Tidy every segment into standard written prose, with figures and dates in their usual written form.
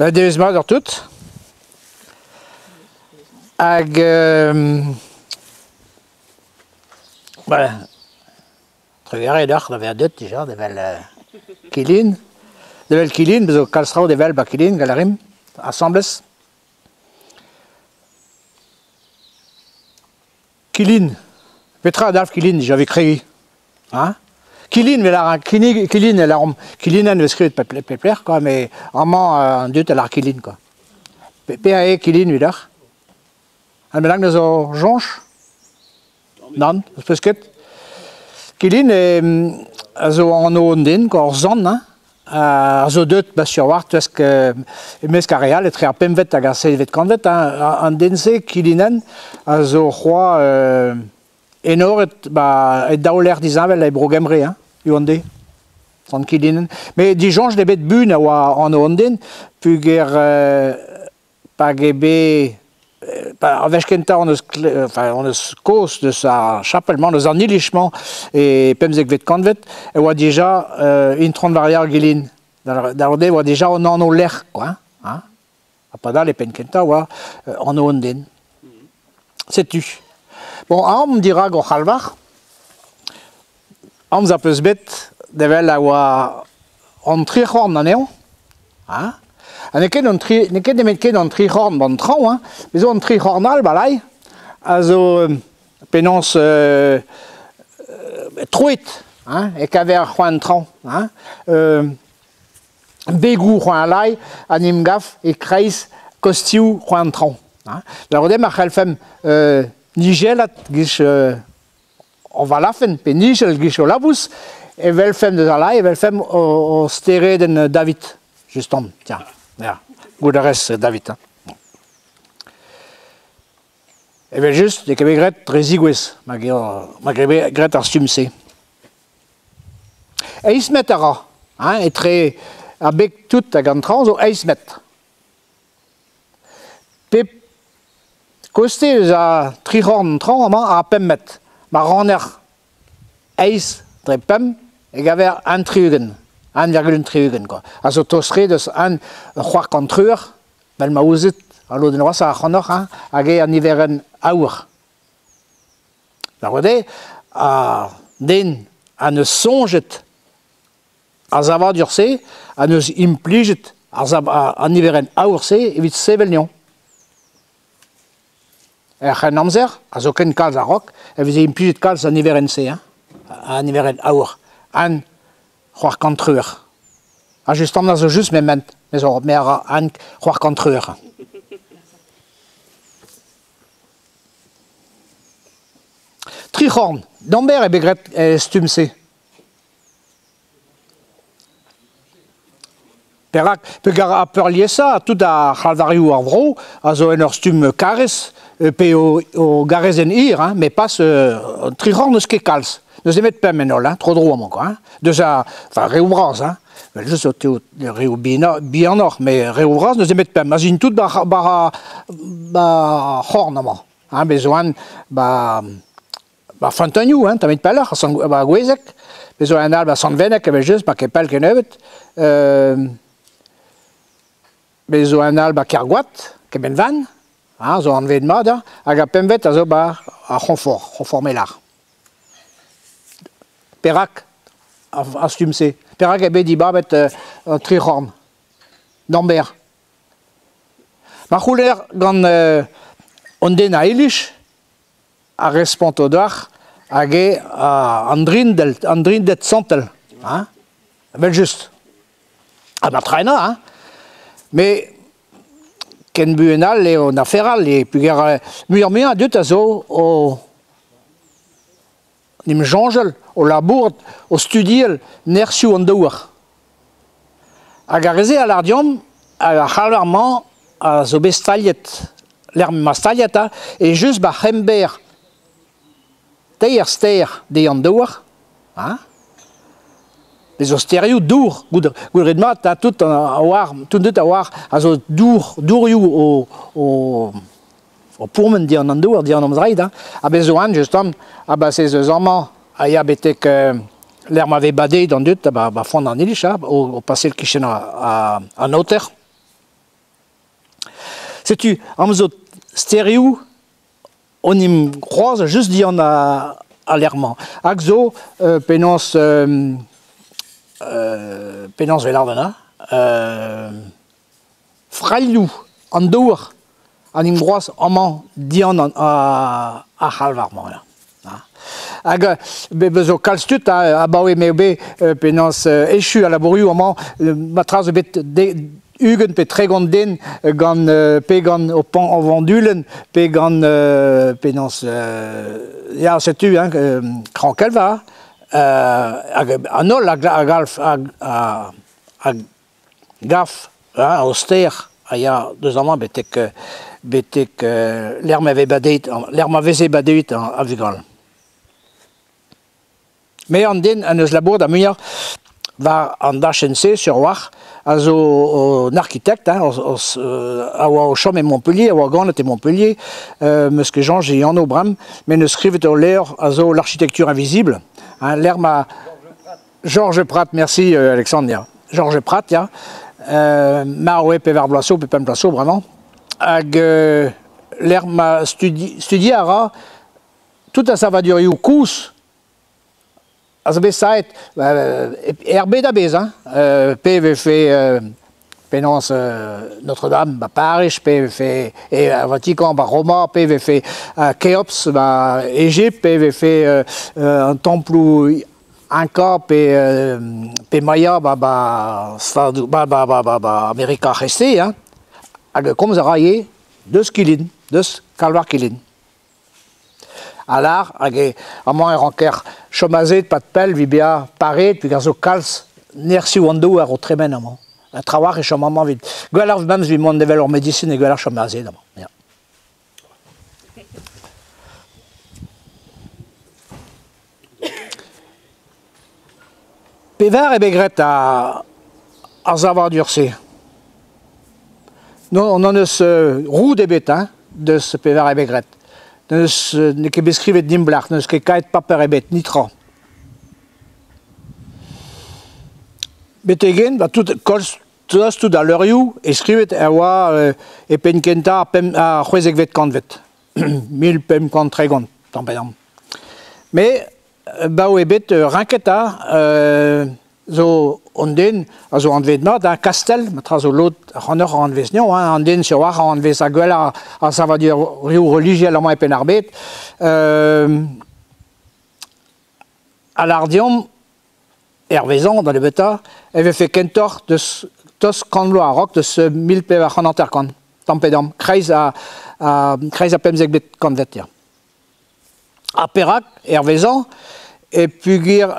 Devezh mat deoc'h tout. Hag trugarez deoc'h da vezañ deuet dija d'evel Kilin. D'evel Kilin, bez' zo kalz traoù d'evel 'ba Kilin, gall a rimp asambles. Kilin. Petra a dalv Kilin dija evit kregiñ hein? Kilin 'vel a ra Kilin e lâromp Kilinenn 'vez skrivet pep lec'h kwa met amañ an dud a lâr Kilin kwa. Petra eo Kilin evidoc'h? An bennak 'neus ur soñj? Nann, n'eus peus ket? Kilin a zo anv un den kwa, ur sant hein, a zo deuet ba sur war 'teus e-mesk ar re all etre ar pempvet hag ar seizhvet kantved hein. An den-se, Kilinenn, a zo c'hoazh enoret ba e daou lec'h disheñvel e Bro-Gembre hein, hiziv-an-deiz. Sant Kilinenn. Met disoñj eo bet buan a oa anv an den peogwir Pa eo bet ar wech kentañ hon eus enfin hon eus kaoz deus ar chapel-mañ, deus an iliz-mañ e pemzekvet kantved, e oa dija Intron Varia Gelin. Da c'houde e oa dija an anv-lec'h quoi, hein. Ha padal e penn-kentañ e oa anv an den. Setu. Bon, aomp dirak hor c'halvar. Amzer 'peus bet d'evel a oa an tri c'horn anezhañ, hein? Ha n'eo ket an tri n'eo ket nemet ket an tri c'horn 'ba an traoñ hein, bez zo an tri c'horn all 'ba lai a zo penaos troet hein, e kaver c'hoant an traoñ hein. Begoù c'hoant lai a 'n em gav e-kreiz kostioù c'hoant an traoñ hein. Da c'houde ma c'hellfemp nijellat giz o valafen pe nijel giz o labous e welfemp deus al e welfemp o steredenn David justement tiens ya goût a rez David hein. Evel-just n'eo ket bet graet dre zigouezh ma eo bet graet ar stumm-se. Eizh metr a ra hein, etre ar beg tout hag an traoñ zo eizh metr. Pep kostez eus a tri c'horn traoñ amañ a pemp metr. Ma ranner eizh dre pemp e gaver un tri-ugent, 1,60 kwa. A zo tost-tre deus un c'hoar kantruer, 'vel ma ouzit al lodenn vrasañ ac'hanoc'h hein, hag eo an niverenn aour. Da c'houde, an den a neus soñjet Ar savadur-se a neus implijet an niverenn aour-se evit sevel anezhañ. Er C'hrennamzer, ha zoken kalz a-raok, e veze implijet kalz an niverenn-se, hein, an niverenn aour, an c'hoarkantreur. Ha just amañ zo just ment, me zo me a ra an c'hoarkantreur. Tri c'horn, d'amber eo bet graet e stumm-se. Perak? Peogwir ar peurliesañ tout ar c'halvarioù ar vro a zo en ur stumm karrez pe o garrezenn hir hein, met pas an tri c'horn n'eus ket kalz. N'eus nemet pemp en holl hein, tro-dro amañ quoi hein. Deus ar enfin reoù bras hein. Evel-just zo reoù bihanoc'h met reoù vras n'eus nemet pemp. Aze int tout 'ba 'ba 'ba c'horn amañ hein, bez zo un 'ba Ba Feunteunioù, hein, tammig pelloc'h, ba Gouezeg. Bez zo un all ba Sant-Veneg evel-just, ba ket pell kennebeut. Bez zo un all ba Kergoat, Kemenvan, hein, zo anvet mat, hein, hag ar pempvet a zo ba ar C'honfort, C'honfort Melar. Perak ar stumm-se? Perak eo bet dibabet an tri c'horn? D'amber. Ma c'houlenner gant an den a iliz, a responto deoc'h hag eo an Drinded, an Drinded santel, hein, evel-just. Ha ma traenañ, hein. Met ken buan all eo an afer all eo peogwir muioc'h-muiañ a dud a zo o en em soñjal, o labourat, o studial nerzhioù an douar. Hag ar re-se a lâr deomp ar c'halvar-mañ a zo bet staliet lec'h m'emañ staliet ha e just 'ba c'hember teir stêr dezhi an douar hein bez zo stêrioù dour goût mat ha tout a oar tout an dud a oar a zo dour dourioù o o o pourmen dindan an douar dindan an zreid hein ha bez zo an just ha ba se eus amañ a ya betek lec'h ma vez badeet an dud ba font an iliz o, o pasel kichen an aoter. Setu amañ zo stêrioù on em kroaz just dian a lec'h-mañ. Hag zo penaos penaos 'vel arven hein frailhoù an douar an em groaz amañ dian ar c'halvar-mañ ya. Hag be zo kalz tud abaoe m'eo bet penaos echu al labourioù amañ ma tra zo bet 20 pe 30 den gant pe gant o vandulenn pe gant penaos ya setu hein Krañkelva hag an holl a galv a gav hein o ster a ya deus amañ betek betek lec'h ma vez badezet lec'h ma veze badezet ar vugale. Me an den en deus labouret ar muiañ war an dachenn-se sur-walc'h a zo un architect hein, a oa o chom e Montpellier, a oa ganet e Montpellier, 'm eus ket soñj e anv bremañ, met 'neus skrivet ul levr a zo L'architecture invisible, hein, lec'h ma... Georges Prat, merci Alexandre, ya. Georges Prat, ya. Marv eo pevar bloaz zo pe pemp bloaz zo bremañ. Hag lec'h ma studiañ a ra tout ar savadurioù kozh a zo bet savet er bed a-bezh hein, pe vefe penaos Notre-Dame 'ba Pariz, pe vefe e Vatikan 'ba Roma, pe vefe Keops 'ba Egipt, pe vefe an temploù Inka pe Maya 'ba 'ba Stadoù 'ba 'ba 'ba 'ba Amerika ar C'hreisteiz hein. Hag komz a ra ivez deus Kilin, deus Kalvar Kilin. A lâr hag amañ e ranker chom aze e-pad pell evit bezañ pareet peogwir zo kalz nerzhioù an douar o tremen amañ. Ha trawalc'h e chom amañ evit gwelloc'h memes evit mont evel ur medisin eo gwelloc'h chom aze amañ. Ya. Pevar eo bet graet ar savadur-se. N'hon eus roud ebet hein, deus pevar eo bet graet. N'eus n'eo ket bet skrivet dimp-lec'h, n'eus ket kaet paper ebet, netra. Betek-henn, ba tout koulz tost tout al leurioù e skrivet e oa e penn-kentañ ar c'hwezekvet kantved. 1530, tamm pe damm. Mais 'baoe bet renket ha zo un den a zo anvet mat ha Kastell, tra zo lod ac'hanoc'h a anvez anezhañ, hein, an den sur-walc'h a anvez ar gwellañ ar savadurioù relijiel amañ e Penn-ar-Bed. A lâr deomp, hervezañ da nebeutañ, e vefe kentoc'h deus tost kant vloaz a-raok deus 1450, tamm pe damm, kreiz a, kreiz ar pemzekvet kantved, ya. Ha perak, hervezañ, e peogwir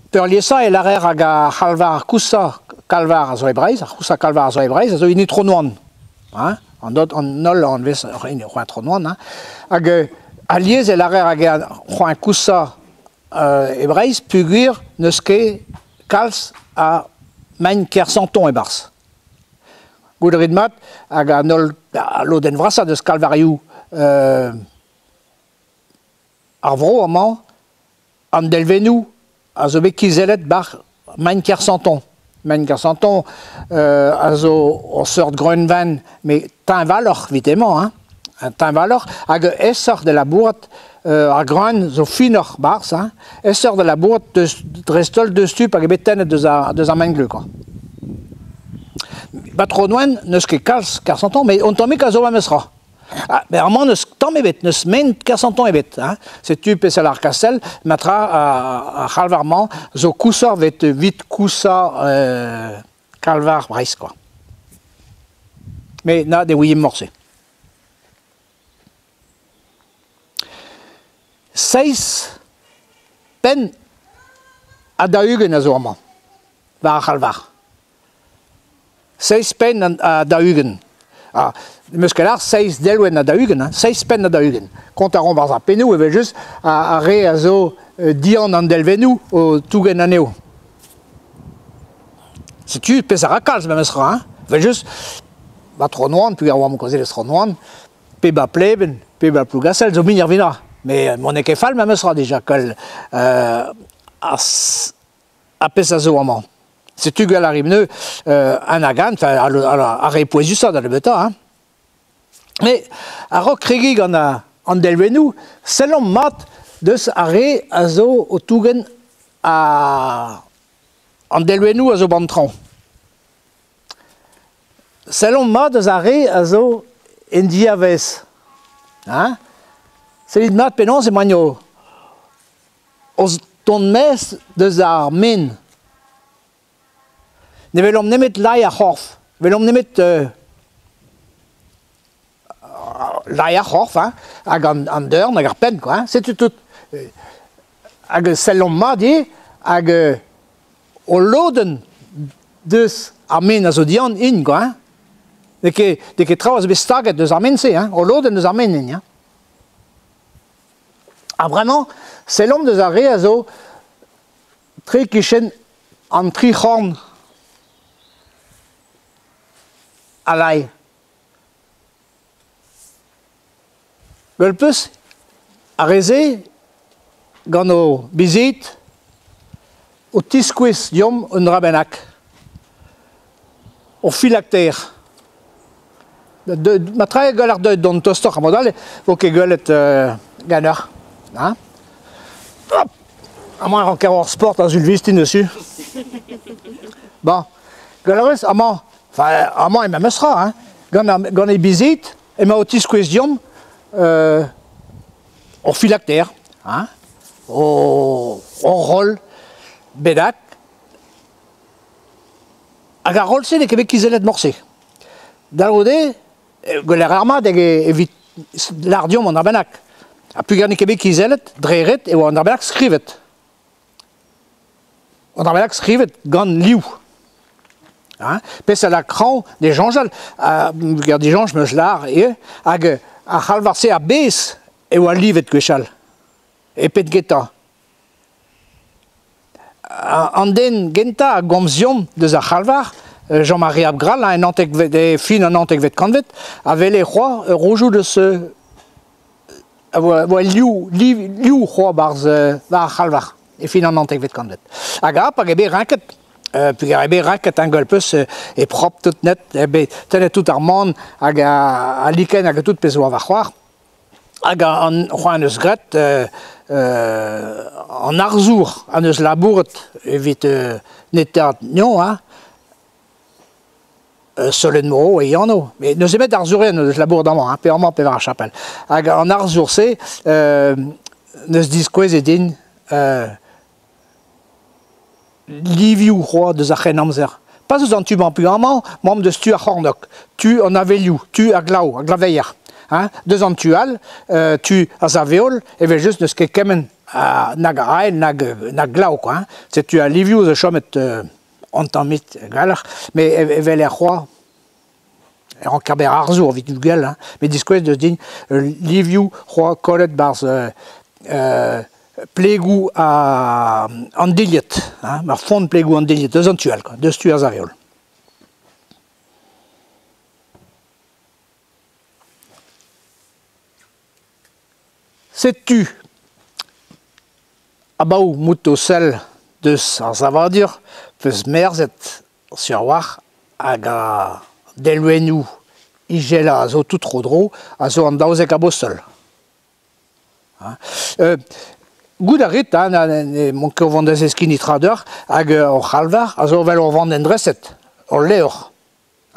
peurliesañ e lârer hag ar c'halvar koushañ kalvar a zo e Breizh, ar c'houshañ kalvar a zo e Breizh a zo hini Tronoan. Hein? An an holl anvez hini Tronoan. Hein? Hag alies e lârer hag ar c'hoant koushañ e Breizh peogwir n'eus ket kalz a maen Kersanton e-barzh. Goût a rit mat hag an holl al lodenn vrasañ deus kalvarioù ar vro amañ, an delvennoù a zo bet kizellet 'bar maen Kersanton. Maen Kersanton a zo ur seurt greunvaen met teñvaloc'h evit hemañ hein, teñvaloc'h hag aesoc'h da labourat ar greun zo finoc'h 'barzh hein, aesoc'h da labourat deus dreist-holl deus tu pa eo bet tennet deus ar deus ar maen-gleuz kwa. Ba Tronoen n'eus ket kalz Kersanton met un tammig a zo memes tra. Ah, met amañ n'eus tamm ebet, n'eus maen Kersanton ebet. Hein. Setu peseurt ar kastell, ma tra ar c'halvar-mañ zo kousoc'h 'vet 'vit kousañ kalvar Breizh kwa. Met na ne ouiemp morse. Seizh penn ha 40 a zo amañ, war ar c'halvar. Seizh penn ha 40. Ha n'em eus ket lâret seizh delwenn ha 40, hein, seizh penn ha 40. Kontañ a ran barzh ar pennoù evel-just, ar re a zo dihan an delvennoù o tougen anezho. Setu pezh a ra kalz memes tra, hein. Evel-just, ba Tronoan, peogwir oamp kaozeet eus Tronoan, pe ba Pleben, pe ba Plougastel zo min ar Met n'eo ket fall memes tra dija, kel ar pezh a zo amañ. Setu gwell ar rimneu an hag an, ar re pouezusañ da nebeutañ, hein. Met a-raok kregiñ gant an delwennoù, sellomp mat deus ar re a zo o tougen an delwennoù a zo 'ban traoñ. Sellomp mat eus ar re a zo en diavaez. Hein? Sellit mat penaos emaint o tont maez deus ar men. Ne welomp nemet lae ar c'horf, ne welomp nemet lae ar c'horf hein, hag an deurn hag ar penn quoi, hein, setu tout. Hag sellomp mat ivez hag o lodenn deus ar men a zo dian int quoi, hein. N'eo ket, n'eo ket traoù a zo bet staget deus ar men-se, hein, o lodenn deus ar men int, hein. Ha bremañ, sellomp deus ar re a zo tre kichen an tri c'horn a lae. Gwell 'peus ar re-se gant o bizit o tiskouez deomp un dra bennak. O filakter. Matre gwelloc'h deuet dont tostoc'h a-mod-all e vo ket gwelet ganeoc'h. Hein? Hop! Amañ e ranker ober sport a sul-vintin dessus. Bon, gwell a rez amañ, enfin amañ eo memes tra, hein. Gant, gant e bizit emañ o tiskouez deomp hor filakter, hein, hor roll bennak. Hag ar roll-se n'eo ket bet kizellet morse. Da goude, gweler ar mat evit lâr deomp an dra bennak. Ha peogwir n'eo ket bet kizellet, dre ret e oa an dra bennak skrivet. An dra bennak skrivet gant liv. Hein? Pezh a lak kraoñ ne soñjal, peogwir disoñj 'm eus lâr eo, hag ar c'halvar-se a-bezh e oa livet gwechall, e penn kentañ. An den gentañ a gomz deomp deus ar c'halvar, Jean-Marie Abgrall, hein, en e fin an naontekvet kantved, a wele c'hoazh ur rojoù deus a oa liv, liv c'hoazh 'barzh war ar c'halvar e fin an naontekvet kantved. Hag a hag eo bet renket, peogwir eo bet renket hein, gwell peus e propr tout net, eo bet tennet tout ar man hag al likenn hag tout pezh 'oa war c'hoar. Hag an c'hoant eus graet an arzour en deus labouret evit netaat anezhañ hein, Solenn Moreau e anv. Met n'eus nemet arzourien o deus labouret amañ, hein, pe amañ pe war ar chapel. Hag an arzour-se 'neus diskouezet din livioù c'hoazh deus ar c'hrennamzer. Pas eus an tu-mañ pu amañ, mamm deus tu ar c'hornôg, tu an avelioù, tu ar glav, ar glaveier. Hein? Deus an tu all, tu ar sav-heol, evel-just n'eus ket kement a, nag a ael nag, nag glav quoi. Hein? Setu al livioù zo chomet un tammig gwelloc'h, met evel er c'hoaz, e rank aber arzour evit gwell, hein. Met diskouez deus din livioù c'hoaz kollet 'barzh plegoù an dilhad, hein, ar font plegoù an dilhad, deus an tu all, quoi, deus tu ar sav-heol. Setu abaoe m'out o sell deus ar savadur 'peus merzet sur a-walc'h hag an delwennoù izelañ a zo tout tro-dro a zo an 12 abostol. Goût a rit, hein, n'emaon ket o vont da zeskiñ netra deoc'h, hag hor c'halvar a zo evel ur vandenn dreset, ul levr.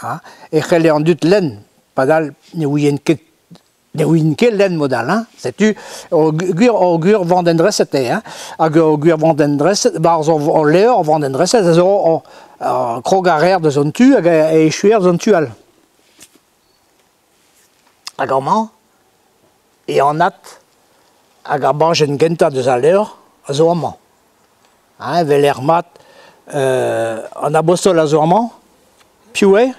Hein, e c'helle an dud lenn, padal ne ouient ket ne ouient ket lenn mod all, hein. Setu ur gwir ur gwir vandenn dreset eo, hein. Hag ur gwir vandenn dreset, 'barzh ul levr, ur vandenn dreset a zo krog a reer deus an tu hag e echuer deus an tu all. Hag amañ e anad hag ar bajenn gentañ deus al levr a zo amañ. Hein, evel er mat an abostol a zo amañ. Piv eo?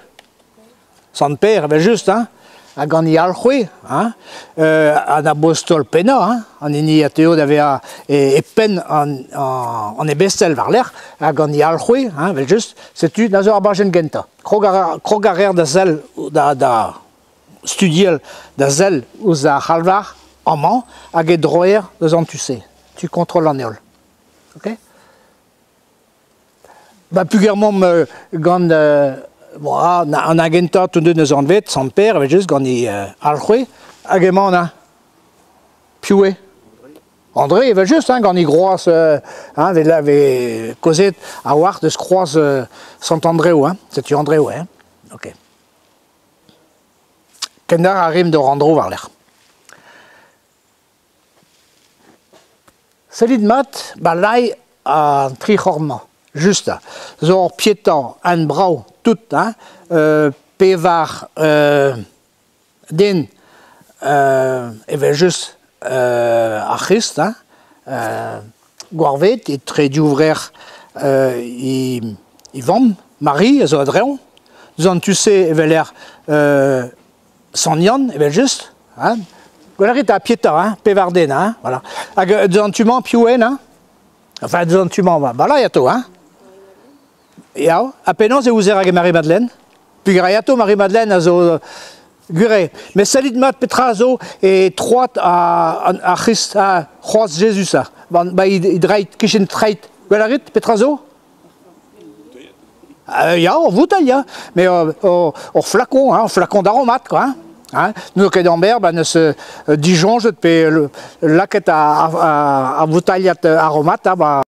Sant Pêr evel-just, hein, hag an alc'hwez, hein, an abostol pennañ, hein, an hini a teuo da vezañ e penn an ebestel war-lerc'h, hag an alc'hwez, hein, evel-just, setu na zo ar bajenn gentañ. Krog a reer da sell da studial da sell ouzh ar c'halvar amañ hag e droer eus an tu-se, tu kontrol an heol. Ok? Ba peogwir 'maomp gant Bon, an agentañ tout deus anvet, Sant Pêr, evel-just, gant e alc'hwez, hag emañ hein. Piv eo? André, evel-just, hein, gant e groaz, hein, vel a vez kaozeet a-walc'h deus kroaz Sant Andrev, hein. Setu Andrev, hein. Ok. Kendalc'h a rimp d'hor rannvro war-lerc'h. Sellit mat, ba lai an tri c'horn-mañ, just zo ur pietañ un brav tout, hein, pevar den evel-just ar C'hrist, hein, gwarvet etre divrec'h e vamm, Mari, a zo a-dreñv. Deus an tu-se e weler Sant Yann, evel-just, hein. Gwell a rit ha pietañ, hein, pevar den, hein, voilà. Hag deus an tu-mañ, piv eo, hein? Enfin, deus an tu-mañ, ba lai atao, hein. Ya, ha penaos e ouzer hag Marie-Madeleine? Peogwir atao Marie-Madeleine a zo gwir eo. Met sellit mat petra a zo e troad ar C'hrist, ha c'hoazh Jezuz, ha. Ba e dreid, kichen treid. Gwell a rit petra zo? Ya, ur voutailh, ya. Mais ur flacon, hein, ur flacon d'aromat, quoi. Hein. Hein. N'eo ket amber, ba neus disoñjet pe lakaet ar voutailhad aromat, hein, ba